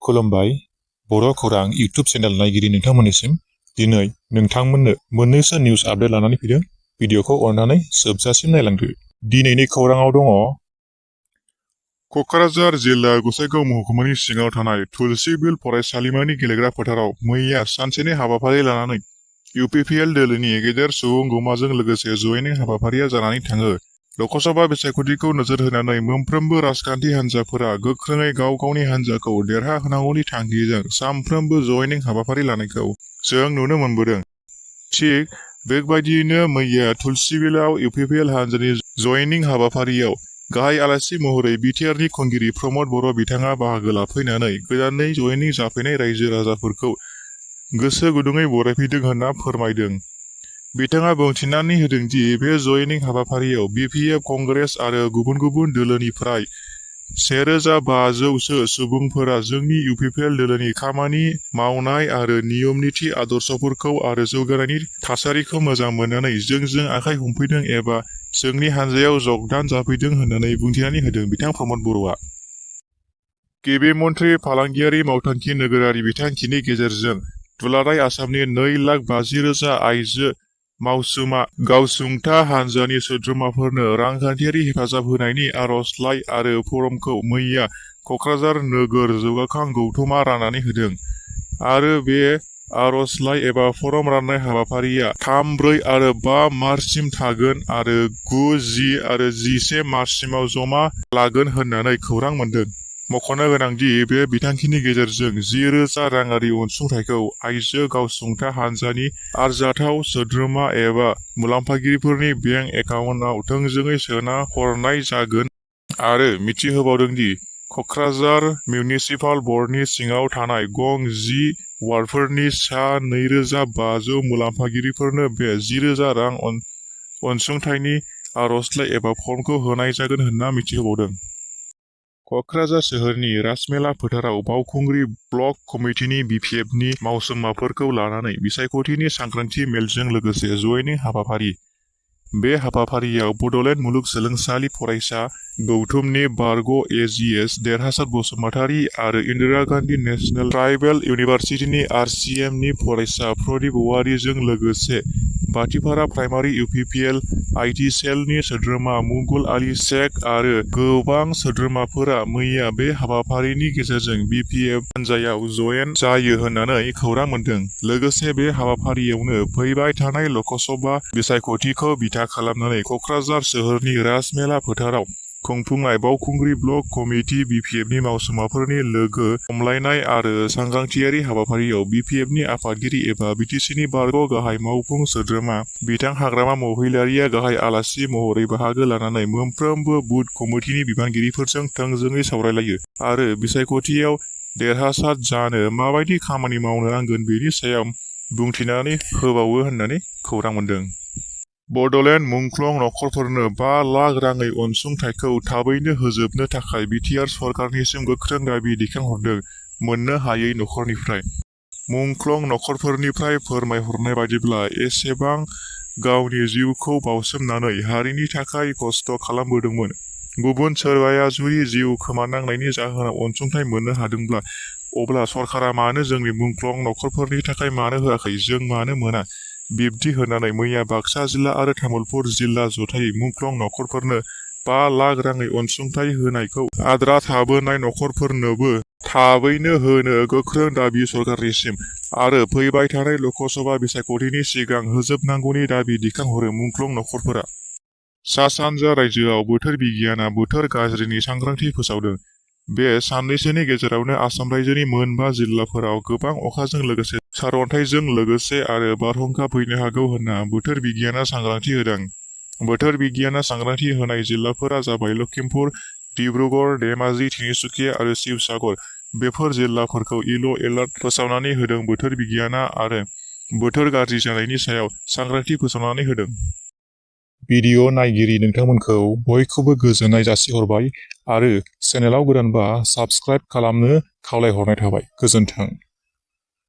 खुलुमबाय बड'खौरां इउट्यूब चेनेल नायगिरि नोंथांमोननिसिम दिनै नोंथांमोननो मोननैसो निउज आपडेट लानानै फैदों। भिडिअखौ अननानै जोबजासिम नायलांदो। दिनैनि खौराङाव दङ क'क्राझार जिल्ला गसाइगाव महकुमानि सिङाव थानाय तुलसीबिल फरायसालिमानि गेलेग्रा फोथाराव मैया सानसेनि हाबाफारि लानानै UPPL दोलोनि गेदेर सुबुं गौमाजों लोगोसे जयेनिं हाबाफारिया जानानै थाङो। लोकसभा बिसायख'थिखौ नोजोर होनानै मोनफ्रोमबो राजखान्थि हान्जाफोरा गोख्रोङै गाव गावनि हान्जाखौ देरहाहोनांगौनि थांखिजों सानफ्रोमबो जयेनिं हाबाफारि लानायखौ जों नुनो मोनबोदों। थिग बेबायदियैनो मैया तुलसीबिलाव UPPL हान्जानि जयेनिं हाबाफारियाव गाहाय आलासि महरै बिटिआरनि खुंगिरि प्रमद बर' बिथाङा बाहागो लाफैनानै गोदानै जयेनिं जाफैनाय रायजो राजाफोरखौ गोसो गुदुङै बरायफैदों होनना फोरमायदों। बिथाङा बुंथिनानै होदों दि बे जयेनिं हाबाफारियाव BPF कंग्रेस आरो गुबुन गुबुन दोलोनिफ्राय 1500सो सुबुंफोरा जोंनि UPPL दोलोनि खामानि मावनाय आरो नियम निथि आदर्शफोरखौ आरो जौगानायनि थासारिखौ मोजां मोननानै जोंजों आखाइ हमफैदों एबा जोंनि हान्जायाव जगदान जाफैदों होननानै बुंथिनानै होदों बिथां प्रमद बर'आ। गिबि मन्थ्रि फालांगियारि मावथांखि नोगोरारि बिथांखिनि गेजेरजों दुलाराय आसामनि 2,50,000 आइजो मावसुमा गावसुंथा हान्जानि सोद्रोमाफोरनो रांखान्थियारि हेफाजाब होनायनि आर'जलाइ आरो फर्मखौ मैया क'क्राझार नोगोर जौगाखां गौथुमा राननानै होदों आरो बे आर'जलाइ एबा फर्म राननाय हाबाफारिया 3, 4 आरो 5 मार्चसिम थागोन आरो 9, 10 आरो 11 मार्चसिमाव जमा लागोन होननानै खौरां मोन्दों। मख'नो गोनांदि बे बिथांखिनि गेजेरजों 10,000 राङारि अनसुंथाइखौ आइजो गावसुंथा हान्जानि आरजाथाव सोद्रोमा एबा मुलाम्फागिरिफोरनि बेंक एकाउन्टआव थोंजोङै सोना हरनाय जागोन आरो मिथिहोबावदोंदि क'क्राझार मिउनिसिपाल बर्डनि सिङाव थानाय गं 10 वार्डफोरनि सा 2,500 मुलाम्फागिरिफोरनो बे 10,000 रां अनसुंथाइनि आर'जलाइ एबा फर्मखौ होनाय जागोन होनना मिथिहोबावदों। क'क्राझार सोहोरनि राजमेला फोथाराव बावखुंग्रि ब्लक कमिटिनि BPFनि मावसुमाफोरखौ लानानै बिसायख'थिनि सांग्रांथि मेलजों लोगोसे जयेनिं हाबाफारि। बे हाबाफारियाव बड'लेण्ड मुलुगसोलोंसालि फरायसा गौथुमनि बारग' AGS देरहासार बसुमतारी आरो इन्दिरा गान्धी नेशनेल ट्राइबेल इउनिभारसिटिनि RCMनि फरायसा प्रदीप औवारीजों लोगोसे बाथिपारा प्राइमारि UPPL IT सेलनि सोद्रोमा मुगल आली शेख आरो गोबां सोद्रोमाफोरा मैया बे हाबाफारिनि गेजेरजों BPF हान्जायाव जयेन जायो होननानै खौरां मोन्दों। लोगोसे बे हाबाफारियावनो फैबाय थानाय लोकसभा बिसायख'थिखौ बिथा खालामनानै क'क्राझार सोहोरनि राजमेला फोथाराव खुंफुंनाय बावखुंग्रि ब्लक कमिटि BPFनि मावसुमाफोरनि लोगो हमलायनाय आरो सांग्रांथियारि हाबाफारियाव BPFनि आफादगिरि एबा BTCनि बारग' गाहाय मावफुं सोद्रोमा बिथां हाग्रामा महिलारिया गाहाय आलासि महरै बाहागो लानानै मोनफ्रोमबो बुथ कमिटिनि बिबानगिरिफोरजों थोंजोङै सावरायलायो आरो बिसायख'थियाव देरहासार जानो माबायदि खामानि मावनो नांगोन बेनि सायाव बुंथिनानै होबावो होननानै खौरां मोन्दों। बड'लेण्ड मुंख्लं नखरफोरनो 5 लाख राङै अनसुंथाइखौ थाबैनो होजोबनो थाखाय बिटिआर सरकारनिसिम गोख्रों दाबि दैखांहरदों मोननो हायै नखरनिफ्राय। मुंख्लं नखरफोरनिफ्राय फोरमायहरनाय बायदिब्ला एसेबां गावनि जिउखौ बावसोमनानै हारिनि थाखाय खस्थ' खालामबोदोंमोन। गुबुन सोरबाया जुदि जिउ खोमानांनायनि जाहोनाव अनसुंथाइ मोननो हादोंब्ला अब्ला सरकारा मानो जोंनि मुंख्लं नखरफोरनि थाखाय मानो होआखै, जों मानो मोना? बिब्दि होननानै मैया बाक्सा जिल्ला आरो तामुलपुर जिल्ला जथायै मुंख्लं नखरफोरनो 5 लाख राङै अनसुंथाइ होनायखौ आद्रा थाबोनाय नखरफोरनोबो थाबैनो होनो गोख्रों दाबि सरकारनिसिम आरो फैबाय थानाय लोकसभा बिसायख'थिनि सिगां होजोबनांगौनि दाबि दैखांहरो मुंख्लं नखरफोरा। सा-सानजा रायजोआव बोथोर बिगियाना बोथोर गाज्रिनि सांग्रांथि फोसावदों। बे साननैसोनि गेजेरावनो आसाम रायजोनि मोनबा जिल्लाफोराव गोबां अखाजों लोगोसे सारअन्थाइजों लोगोसे आरो बारहुंखा फैनो हागौ होनना बोथोर बिगियाना सांग्रांथि होदों। बोथोर बिगियाना सांग्रांथि होनाय जिल्लाफोरा जाबाय लखिमपुर, डिब्रुगड़, धेमाजि, तिनिसुकिया आरो शिवसागर। बेफोर जिल्लाफोरखौ येलो एलार्ट फोसावनानै होदों बोथोर बिगियाना आरो बोथोर गाज्रि जानायनि सायाव सांग्रांथि फोसावनानै होदों। भिडिअ नायगिरि नोंथांमोनखौ बयखौबो गोजोननाय जासिहरबाय आरो चेनेलाव गोदानबा साबस्क्राइब खालामनो खावलायहरनाय थाबाय। गोजोन्थों।